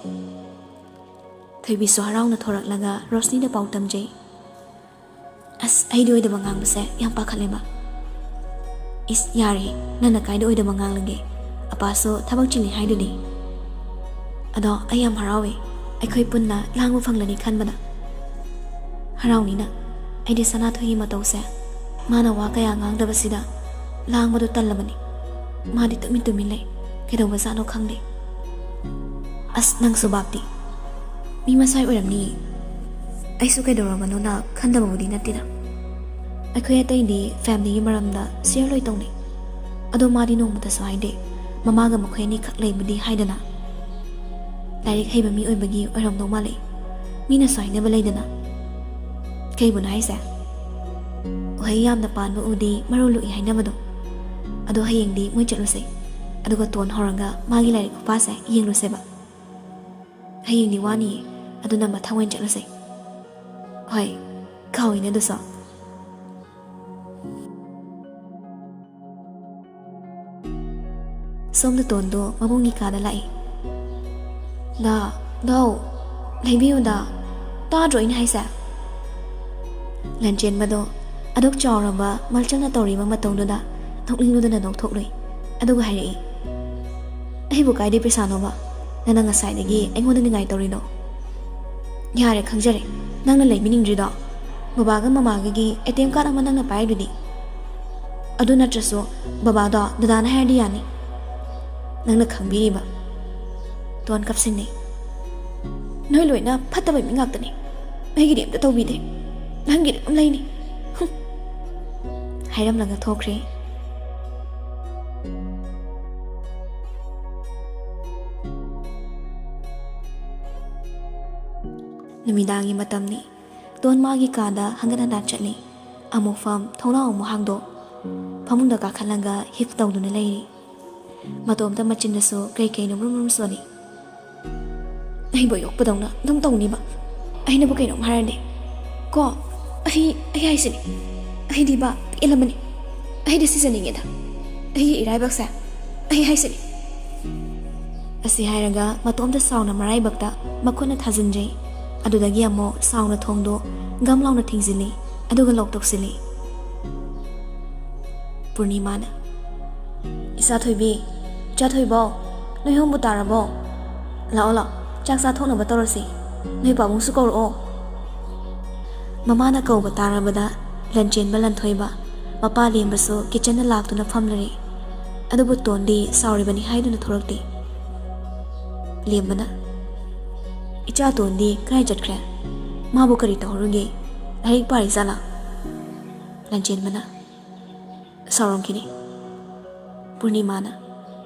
ꯊꯣꯏꯕꯤꯁꯨ ꯍꯔꯥꯎꯅ ꯊꯣꯔꯛꯂꯒ ꯔꯣꯁꯅꯤꯗ ꯄꯥꯎ ꯇꯝꯖꯩ꯫ ꯑꯁ, ꯑꯩꯗꯤ ꯑꯣꯏꯗꯕ ꯉꯥꯡꯕꯁꯦ ꯌꯥꯝ ꯄꯥꯈꯠꯂꯦꯕ꯫ ꯏꯁ, ꯌꯥꯔꯦ, ꯅꯪꯅ ꯀꯥꯏꯗ ꯑꯣꯏꯗꯕ ꯉꯥꯡꯂꯒꯦ? ꯑꯄꯥꯁꯨ ꯊꯕꯛ ꯆꯤꯜꯂꯤ ꯍꯥꯏꯗꯨꯗꯤ꯫ ꯑꯗꯣ ꯑꯩ ꯌꯥꯝ ꯍꯔꯥꯎꯋꯦ, ꯑꯩꯈꯣꯏ ꯄꯨꯟꯅ ꯂꯥꯡꯕ ꯐꯪꯂꯅꯤ ꯈꯟꯕꯗ꯫ ꯍꯔꯥꯎꯅꯤꯅ, ꯑꯩꯗꯤ ꯁꯅꯥꯊꯣꯏꯒꯤ ꯃꯇꯧꯁꯦ, ꯃꯥꯅ ꯋꯥ ꯀꯌꯥ ꯉꯥꯡꯗꯕꯁꯤꯗ ꯂꯥꯡꯕꯗꯣ ꯇꯜꯂꯕꯅꯤ꯫ ꯃꯥꯗꯤ ꯇꯨꯃꯤꯟ ꯇꯨꯃꯤꯟ ꯂꯩ, ꯀꯩꯗꯧꯕꯖꯥꯠꯅꯣ ꯈꯪꯗꯦ꯫ ꯑꯁ, ꯅꯪꯁꯨ ꯕꯥꯞꯇꯤ꯫ ꯃꯤ ꯃꯁꯥꯏ ꯑꯣꯏꯔꯝꯅꯤꯌꯦ꯫ ꯑꯩꯁꯨ ꯀꯩꯗꯧꯔꯕꯅꯣꯅ ꯈꯟꯗꯕꯕꯨꯗꯤ ꯅꯠꯇꯦꯗ꯫ ꯑꯩꯈꯣꯏ ꯑꯇꯩꯗꯤ ꯐꯦꯃꯤꯂꯤꯒꯤ ꯃꯔꯝꯗ ꯁꯤꯌꯔ ꯂꯣꯏ ꯇꯧꯅꯩ꯫ ꯑꯗꯣ ꯃꯥꯗꯤ ꯅꯣꯡꯃꯇꯁꯨ ꯍꯥꯏꯗꯦ꯫ ꯃꯃꯥꯒ ꯃꯈꯣꯏ ꯑꯅꯤꯈꯛ ꯂꯩꯕꯗꯤ ꯍꯥꯏꯗꯅ꯫ ꯂꯥꯏꯔꯤꯛ ꯍꯩꯕ ꯃꯤ ꯑꯣꯏꯕꯒꯤ ꯑꯣꯏꯔꯝꯗꯧ ꯃꯥꯜꯂꯦ꯫ ꯃꯤꯅꯁꯨ ꯍꯥꯏꯅꯕ ꯂꯩꯗꯅ꯫ ꯀꯩꯕꯨꯅꯣ ꯍꯥꯏꯁꯦ? "ꯎꯍꯩ ꯌꯥꯝꯅ ꯄꯥꯟꯕ ꯎꯗꯤ ꯃꯔꯨ ꯂꯨꯛꯏ" ꯍꯥꯏꯅꯕꯗꯣ꯫ ꯑꯗꯣ ꯍꯌꯦꯡꯗꯤ ꯃꯣꯏ ꯆꯠꯂꯨꯁꯦ꯫ ꯑꯗꯨꯒ ꯇꯣꯟ ꯍꯧꯔꯒ ꯃꯥꯒꯤ ꯂꯥꯏꯔꯤꯛ ꯈꯨꯄꯥꯁꯦ ꯌꯦꯡꯂꯨꯁꯦꯕ꯫ ꯍꯌꯦꯡꯗꯤ ꯋꯥꯅꯤꯌꯦ, ꯑꯗꯨꯅ ꯃꯊꯪ ꯑꯣꯏꯅ ꯆꯠꯂꯁꯦ꯫ ꯍꯣꯏ, ꯀꯥꯎꯏꯅꯦ ꯑꯗꯨꯁꯨ꯫ ꯁꯣꯝꯗ ꯇꯣꯟꯗꯣ ꯃꯕꯨꯡꯒꯤ ꯀꯥꯗ ꯂꯥꯛꯏ꯫ "ꯗꯥ, ꯗꯥꯎ, ꯂꯩꯕꯤꯌꯨꯗ꯫ ꯇꯥꯗ꯭ꯔꯣ ꯑꯩꯅ ꯍꯥꯏꯁꯦ?" ꯂꯟꯆꯦꯟꯕꯗꯣ ꯑꯗꯨꯛ ꯆꯥꯎꯔꯕ ꯃꯜꯆꯪꯅ ꯇꯧꯔꯤꯕ ꯃꯇꯧꯗꯨꯗ ꯅꯣꯛꯅꯤꯡꯂꯨꯗꯅ ꯅꯣꯛꯊꯣꯛꯂꯨꯏ꯫ ꯑꯗꯨꯒ ꯍꯥꯏꯔꯛꯏ, "ꯑꯩꯕꯨ ꯀꯥꯏꯗꯩ ꯄꯩꯁꯥꯅꯣꯕ ꯅꯪꯅ ꯉꯁꯥꯏꯗꯒꯤ ꯑꯩꯉꯣꯟꯗ ꯅꯤꯡꯉꯥꯏ ꯇꯧꯔꯤꯗꯣ?" "ꯌꯥꯔꯦ, ꯈꯪꯖꯔꯦ꯫ ꯅꯪꯅ ꯂꯩꯕꯤꯅꯤꯡꯗ꯭ꯔꯤꯗꯣ ꯕꯕꯥꯒ ꯃꯃꯥꯒꯒꯤ ꯑꯦ ꯇꯤ ꯑꯦꯝ ꯀꯥꯔꯗ ꯑꯃ ꯅꯪꯅ ꯄꯥꯏꯔꯤꯗꯨꯗꯤ꯫ ꯑꯗꯨ ꯅꯠꯇ꯭ꯔꯁꯨ ꯕꯕꯥꯗꯣ ꯗꯗꯥꯅ ꯍꯥꯏꯔꯗꯤ ꯌꯥꯅꯤ꯫ ꯅꯪꯅ ꯈꯪꯕꯤꯔꯤꯕ꯫" ꯇꯣꯟ ꯀꯞꯁꯤꯟꯅꯩ꯫ "ꯅꯣꯏ ꯂꯣꯏꯅ ꯐꯠꯇꯕ ꯃꯤ ꯉꯥꯛꯇꯅꯤ꯫ ꯑꯩꯒꯤꯗꯤ ꯑꯝꯇ ꯇꯧꯕꯤꯗꯦ꯫ ꯅꯪꯒꯤꯗꯤ ꯑꯗꯨꯝ ꯂꯩꯅꯤ꯫" ꯍꯨꯝ꯫ ꯍꯥꯏꯔꯝꯂꯒ ꯊꯣꯛꯈ꯭ꯔꯦ꯫ ꯅꯨꯃꯤꯗꯥꯡꯒꯤ ꯃꯇꯝꯅꯤ꯫ ꯇꯣꯟ ꯃꯥꯒꯤ ꯀꯥꯗ ꯍꯪꯒꯠ ꯍꯟꯗꯥ ꯆꯠꯂꯤ꯫ ꯑꯃꯨꯛ ꯐꯝ, ꯊꯣꯡꯅꯥꯎ ꯑꯃꯨꯛ ꯍꯥꯡꯗꯣꯛ꯫ ꯐꯃꯨꯡꯗ ꯀꯥꯈꯠꯂꯒ ꯍꯤꯞ ꯇꯧꯗꯨꯅ ꯂꯩꯔꯤ꯫ ꯃꯇꯣꯝꯇ ꯃꯆꯤꯟꯗꯁꯨ ꯀꯩ ꯀꯩꯅꯣ ꯕ꯭ꯔꯨꯝ ꯕ꯭ꯔꯨꯝ ꯁꯣꯜꯂꯤ꯫ "ꯑꯩꯕꯨ ꯌꯣꯛꯄꯗꯧꯅ ꯑꯗꯨꯝ ꯇꯧꯅꯤꯕ꯫ ꯑꯩꯅꯕꯨ ꯀꯩꯅꯣꯝ ꯍꯥꯏꯔꯗꯤ ꯀꯣ, ꯑꯩ, ꯑꯩ ꯍꯥꯏꯁꯤꯅꯤ꯫ ꯑꯩꯗꯤ ꯕꯥ ꯄꯦꯜꯂꯕꯅꯤ꯫ ꯑꯩꯗꯤ ꯁꯤꯖꯅꯤꯡꯉꯦꯗ꯫ ꯑꯩꯒꯤ ꯏꯔꯥꯏꯕꯛꯁꯦ ꯑꯩ ꯍꯥꯏꯁꯤꯅꯤ꯫" ꯑꯁꯤ ꯍꯥꯏꯔꯒ ꯃꯇꯣꯝꯇ ꯁꯥꯎꯅ ꯃꯔꯥꯏꯕꯛꯇ ꯃꯈꯨꯠꯅ ꯊꯥꯖꯤꯟꯖꯩ꯫ ꯑꯗꯨꯗꯒꯤ ꯑꯃꯨꯛ ꯁꯥꯎꯅ ꯊꯣꯡꯗꯣ ꯒꯝ ꯂꯥꯎꯅ ꯊꯤꯡꯖꯤꯜꯂꯤ, ꯑꯗꯨꯒ ꯂꯣꯛ ꯇꯧꯁꯤꯜꯂꯤ꯫ ꯄꯨꯔꯅꯤꯃꯥꯅ, "ꯏꯆꯥ ꯊꯣꯏꯕꯤ, ꯏꯆꯥ ꯊꯣꯏꯕꯧ, ꯅꯣꯏ ꯑꯍꯨꯝꯕꯨ ꯇꯥꯔꯕꯣ? ꯂꯥꯛꯑꯣ, ꯂꯥꯛꯑꯣ, ꯆꯥꯛ ꯆꯥꯊꯣꯛꯅꯕ ꯇꯧꯔꯁꯤ꯫ ꯅꯣꯏ ꯄꯥꯕꯨꯡꯁꯨ ꯀꯧꯔꯛꯑꯣ꯫" ꯃꯃꯥꯅ ꯀꯧꯕ ꯇꯥꯔꯕꯗ ꯂꯟꯆꯦꯟꯕ ꯂꯟꯊꯣꯏꯕ, ꯃꯄꯥ ꯂꯦꯝꯕꯁꯨ ꯀꯤꯠꯆꯟꯗ ꯂꯥꯛꯇꯨꯅ ꯐꯝꯂꯔꯦ꯫ ꯑꯗꯨꯕꯨ ꯇꯣꯟꯗꯤ ꯁꯥꯎꯔꯤꯕꯅꯤ ꯍꯥꯏꯗꯨꯅ ꯊꯣꯔꯛꯇꯦ꯫ ꯂꯦꯝꯕꯅ, "ꯏꯆꯥ ꯇꯣꯟꯗꯤ ꯀꯗꯥꯏ ꯆꯠꯈ꯭ꯔꯦ? ꯃꯥꯕꯨ ꯀꯔꯤ ꯇꯧꯍꯧꯔꯒꯦ? ꯂꯥꯏꯔꯤꯛ ꯄꯥꯔꯤ ꯖꯥꯠꯂꯥ?" ꯂꯟꯆꯦꯟꯕꯅ, "ꯁꯥꯎꯔꯝꯈꯤꯅꯤ꯫" ꯄꯨꯔꯅꯤꯃꯥꯅ,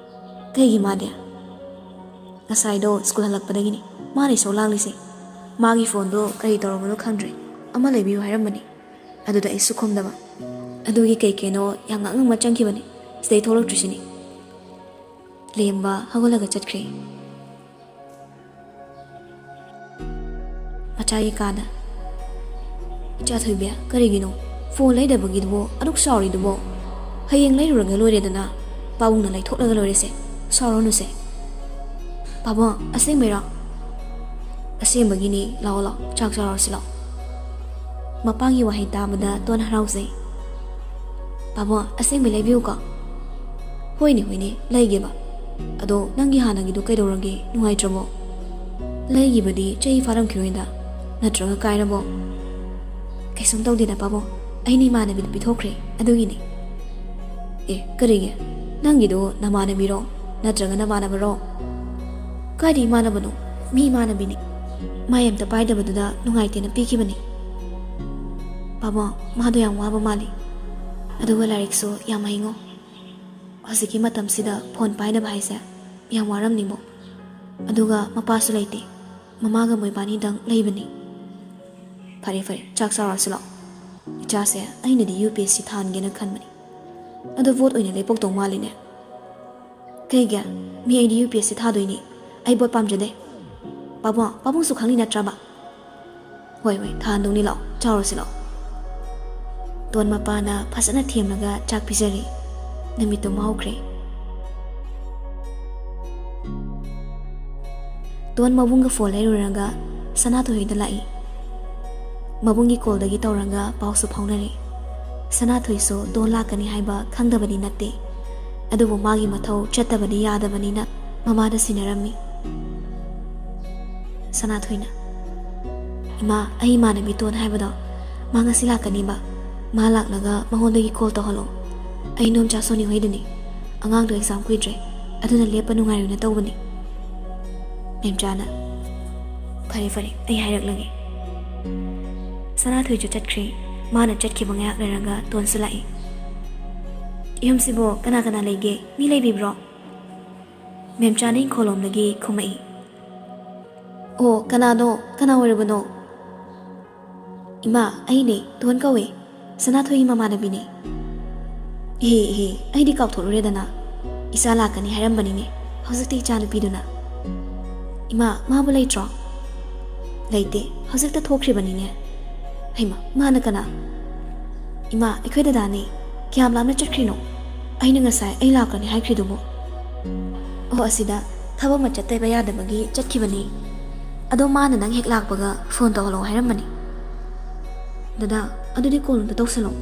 "ꯀꯩꯒꯤ ꯃꯥꯗꯤ?" "ꯉꯁꯥꯏꯗꯣ ꯁ꯭ꯀꯨꯜ ꯍꯜꯂꯛꯄꯗꯒꯤꯅꯤ ꯃꯥꯅ ꯏꯁꯧ ꯂꯥꯡꯂꯤꯁꯦ꯫ ꯃꯥꯒꯤ ꯐꯣꯟꯗꯣ ꯀꯔꯤ ꯇꯧꯔꯕꯅꯣ ꯈꯪꯗ꯭ꯔꯦ, ꯑꯃ ꯂꯩꯕꯤꯌꯨ ꯍꯥꯏꯔꯝꯕꯅꯤ꯫ ꯑꯗꯨꯗ ꯑꯩꯁꯨ ꯈꯨꯝꯗꯕ꯫ ꯑꯗꯨꯒꯤ ꯀꯩ ꯀꯩꯅꯣ ꯌꯥꯝ ꯉꯥꯡꯉꯝꯃ ꯆꯪꯈꯤꯕꯅꯤ꯫ ꯁꯤꯗꯩ ꯊꯣꯛꯂꯛꯇ꯭ꯔꯤꯁꯤꯅꯤ꯫ ꯂꯦꯝꯕ ꯍꯧꯒꯠꯂꯒ ꯆꯠꯈ꯭ꯔꯦ꯫ ꯃꯆꯥꯒꯤ ꯀꯥꯗ, "ꯏꯆꯥ ꯊꯣꯏꯕꯤ, ꯀꯔꯤꯒꯤꯅꯣ ꯐꯣꯟ ꯂꯩꯗꯕꯒꯤꯗꯨꯕꯣ ꯑꯗꯨꯛ ꯁꯥꯎꯔꯤꯗꯨꯕꯣ? ꯍꯌꯦꯡ ꯂꯩꯔꯨꯔꯒ ꯂꯣꯏꯔꯦꯗꯅ, ꯄꯥꯕꯨꯡꯅ ꯂꯩꯊꯣꯛꯂꯒ ꯂꯣꯏꯔꯦꯁꯦ, ꯁꯥꯎꯔꯅꯨꯁꯦ꯫" "ꯄꯥꯕꯨꯡ, ꯑꯁꯦꯡꯕꯩꯔꯣ?" "ꯑꯁꯦꯡꯕꯒꯤꯅꯤ, ꯂꯥꯛꯑꯣ ꯂꯥꯛꯑꯣ, ꯆꯥꯛ ꯆꯥꯔꯨꯔꯁꯤ ꯂꯥꯛꯑꯣ꯫" ꯃꯄꯥꯒꯤ ꯋꯥꯍꯩ ꯇꯥꯕꯗ ꯇꯣꯟ ꯍꯔꯥꯎꯖꯩ꯫ "ꯄꯥꯕꯨꯡ, ꯑꯁꯦꯡꯕꯩ ꯂꯩꯕꯤꯌꯨꯀꯣ?" "ꯍꯣꯏꯅꯦ ꯍꯣꯏꯅꯦ, ꯂꯩꯒꯦꯕ꯫ ꯑꯗꯣ ꯅꯪꯒꯤ ꯍꯥꯟꯅꯒꯤꯗꯣ ꯀꯩꯗꯧꯔꯒꯦ, ꯅꯨꯡꯉꯥꯏꯇ꯭ꯔꯕꯣ?" "ꯂꯩꯒꯤꯕꯗꯤ ꯆꯍꯤ ꯐꯥꯔꯝꯈꯤꯔꯣꯏꯗ, ꯅꯠꯇ꯭ꯔꯒ ꯀꯥꯏꯔꯕꯣ?" "ꯀꯩꯁꯨꯝ ꯇꯧꯗꯦꯗ ꯄꯥꯕꯨꯡ, ꯑꯩꯅ ꯏꯃꯥꯟꯅꯕꯤꯗ ꯄꯤꯊꯣꯛꯈ꯭ꯔꯦ, ꯑꯗꯨꯒꯤꯅꯤ꯫" "ꯑꯦ, ꯀꯔꯤꯒꯤ? ꯅꯪꯒꯤꯗꯣ ꯅꯃꯥꯟꯅꯕꯤꯔꯣ, ꯅꯠꯇ꯭ꯔꯒ ꯅꯃꯥꯟꯅꯕꯔꯣ?" "ꯀꯥꯏꯗ ꯏꯃꯥꯟꯅꯕꯅꯣ? ꯃꯤ ꯏꯃꯥꯟꯅꯕꯤꯅꯤ꯫ ꯃꯥꯏ ꯑꯝꯇ ꯄꯥꯏꯗꯕꯗꯨꯗ ꯅꯨꯡꯉꯥꯏꯇꯦꯅ ꯄꯤꯈꯤꯕꯅꯤ꯫" "ꯄꯥꯕꯨꯡ, ꯃꯥꯗꯣ ꯌꯥꯝ ꯋꯥꯕ ꯃꯥꯜꯂꯤ꯫ ꯑꯗꯨꯒ ꯂꯥꯏꯔꯤꯛꯁꯨ ꯌꯥꯝ ꯍꯩꯉꯣ꯫ ꯍꯧꯖꯤꯛꯀꯤ ꯃꯇꯝꯁꯤꯗ ꯐꯣꯟ ꯄꯥꯏꯗꯕ ꯍꯥꯏꯁꯦ ꯌꯥꯝ ꯋꯥꯔꯝꯅꯤꯕꯣ꯫ ꯑꯗꯨꯒ ꯃꯄꯥꯁꯨ ꯂꯩꯇꯦ꯫ ꯃꯃꯥꯒ ꯃꯣꯏꯕꯥꯅꯤꯗꯪ ꯂꯩꯕꯅꯤ꯫" "ꯐꯔꯦ ꯐꯔꯦ, ꯆꯥꯛ ꯆꯥꯔꯨꯔꯁꯤ ꯂꯥꯛꯑꯣ꯫" "ꯏꯆꯥꯁꯦ ꯑꯩꯅꯗꯤ ꯌꯨ ꯄꯤ ꯑꯦꯁ ꯁꯤ ꯊꯥꯍꯟꯒꯦꯅ ꯈꯟꯕꯅꯤ꯫ ꯑꯗꯣ ꯚꯣꯠ ꯑꯣꯏꯅ ꯂꯦꯞꯄꯛꯇꯧ ꯃꯥꯜꯂꯤꯅꯦ꯫" "ꯀꯩꯒꯤ? ꯃꯤ ꯑꯩꯗꯤ ꯌꯨ ꯄꯤ ꯑꯦꯁ ꯁꯤ ꯊꯥꯗꯣꯏꯅꯤ꯫ ꯑꯩ ꯚꯣꯠ ꯄꯥꯝꯖꯗꯦ꯫" "ꯄꯥꯕꯨꯡ, ꯄꯥꯕꯨꯡꯁꯨ ꯈꯪꯂꯤ ꯅꯠꯇ꯭ꯔꯕ?" "ꯍꯣꯏ ꯍꯣꯏ, ꯊꯥꯍꯟꯗꯧꯅꯤ, ꯂꯥꯛꯑꯣ, ꯆꯥꯔꯨꯔꯁꯤ ꯂꯥꯛꯑꯣ꯫" ꯇꯣꯟ ꯃꯄꯥꯅ ꯐꯖꯅ ꯊꯦꯝꯂꯒ ꯆꯥꯛ ꯄꯤꯖꯔꯦ꯫ ꯅꯨꯃꯤꯠꯇꯨ ꯃꯥꯎꯈ꯭ꯔꯦ꯫ ꯇꯣꯟ ꯃꯕꯨꯡꯒ ꯐꯣꯟ ꯂꯩꯔꯨꯔꯒ ꯁꯅꯥꯊꯣꯏꯗ ꯂꯥꯛꯏ꯫ ꯃꯕꯨꯡꯒꯤ ꯀꯣꯜꯗꯒꯤ ꯇꯧꯔꯒ ꯄꯥꯎꯁꯨ ꯐꯥꯎꯅꯔꯦ꯫ ꯁꯅꯥꯊꯣꯏꯁꯨ ꯇꯣꯟ ꯂꯥꯛꯀꯅꯤ ꯍꯥꯏꯕ ꯈꯪꯗꯕꯗꯤ ꯅꯠꯇꯦ, ꯑꯗꯨꯕꯨ ꯃꯥꯒꯤ ꯃꯊꯧ ꯆꯠꯇꯕꯗꯤ ꯌꯥꯗꯕꯅꯤꯅ ꯃꯃꯥꯗ ꯁꯤꯟꯅꯔꯝꯃꯤ꯫ ꯁꯅꯥꯊꯣꯏꯅ, "ꯏꯃꯥ, ꯑꯩ ꯏꯃꯥꯟꯅꯕꯤ ꯇꯣꯟ ꯍꯥꯏꯕꯗꯣ, ꯃꯥ ꯉꯁꯤ ꯂꯥꯛꯀꯅꯤꯕ꯫ ꯃꯥ ꯂꯥꯛꯂꯒ ꯃꯉꯣꯟꯗꯒꯤ ꯀꯣꯜ ꯇꯧꯍꯜꯂꯣ꯫ ꯑꯩ ꯏꯗꯣꯝꯆꯥ ꯁꯣꯅꯤ ꯍꯣꯏꯗꯅꯤ꯫ ꯑꯉꯥꯡꯗꯣ ꯑꯦꯛꯖꯥꯝ ꯀꯨꯏꯗ꯭ꯔꯦ, ꯑꯗꯨꯅ ꯂꯦꯞꯄ ꯅꯨꯡꯉꯥꯏꯔꯣꯏꯅ ꯇꯧꯕꯅꯤ꯫" ꯃꯦꯝꯆꯥꯅ, "ꯐꯔꯦ ꯐꯔꯦ, ꯑꯩ ꯍꯥꯏꯔꯛꯂꯒꯦ꯫" ꯁꯅꯥꯊꯣꯏꯁꯨ ꯆꯠꯈ꯭ꯔꯦ꯫ ꯃꯥꯅ ꯆꯠꯈꯤꯕ ꯉꯥꯏꯍꯥꯛ ꯂꯩꯔꯒ ꯇꯣꯟꯁꯨ ꯂꯥꯛꯏ꯫ "ꯌꯨꯝꯁꯤꯕꯨ ꯀꯅꯥ ꯀꯅꯥ ꯂꯩꯒꯦ? ꯃꯤ ꯂꯩꯕꯤꯕ꯭ꯔꯣ?" ꯃꯦꯝꯆꯥꯅ ꯏꯪꯈꯣꯜꯂꯣꯝꯗꯒꯤ ꯈꯨꯝꯃꯛꯏ꯫ ꯑꯣ, ꯀꯅꯥꯅꯣ? ꯀꯅꯥ ꯑꯣꯏꯔꯕꯅꯣ? ꯏꯃꯥ, ꯑꯩꯅꯦ, ꯇꯣꯟ ꯀꯧꯋꯦ꯫ ꯁꯅꯥꯊꯣꯏꯒꯤ ꯃꯃꯥꯟꯅꯕꯤꯅꯦ꯫ ꯏꯍꯦ, ꯏꯍꯦ, ꯑꯩꯗꯤ ꯀꯥꯎꯊꯣꯛꯂꯨꯔꯦꯗꯅ꯫ ꯏꯆꯥ ꯂꯥꯛꯀꯅꯤ ꯍꯥꯏꯔꯝꯕꯅꯤꯅꯦ꯫ ꯍꯧꯖꯤꯛꯇꯤ ꯏꯆꯥ ꯅꯨꯄꯤꯗꯨꯅ꯫ ꯏꯃꯥ, ꯃꯥꯕꯨ ꯂꯩꯇ꯭ꯔꯣ? ꯂꯩꯇꯦ, ꯍꯧꯖꯤꯛꯇ ꯊꯣꯛꯈ꯭ꯔꯤꯕꯅꯤꯅꯦ꯫ ꯍꯩꯃꯥ, ꯃꯥꯅ ꯀꯅꯥ? ꯏꯃꯥ, ꯑꯩꯈꯣꯏ ꯗꯗꯥꯅꯦ꯫ ꯀꯌꯥꯝ ꯂꯥꯞꯅ ꯆꯠꯈ꯭ꯔꯤꯅꯣ? ꯑꯩꯅ ꯉꯁꯥꯏ ꯑꯩ ꯂꯥꯛꯀꯅꯤ ꯍꯥꯏꯈ꯭ꯔꯤꯗꯨꯕꯨ꯫ ꯑꯣ, ꯑꯁꯤꯗ ꯊꯕꯛ ꯑꯃ ꯆꯠꯇꯕ ꯌꯥꯗꯕꯒꯤ ꯆꯠꯈꯤꯕꯅꯤ꯫ ꯑꯗꯣ ꯃꯥꯅ ꯅꯪ ꯍꯦꯛ ꯂꯥꯛꯄꯒ ꯐꯣꯟ ꯇꯧꯍꯜꯂꯛꯑꯣ ꯍꯥꯏꯔꯝꯕꯅꯤ꯫ ꯗꯗꯥ, ꯑꯗꯨꯗꯤ ꯀꯣꯜ ꯑꯝꯇ ꯇꯧꯁꯜꯂꯣ꯫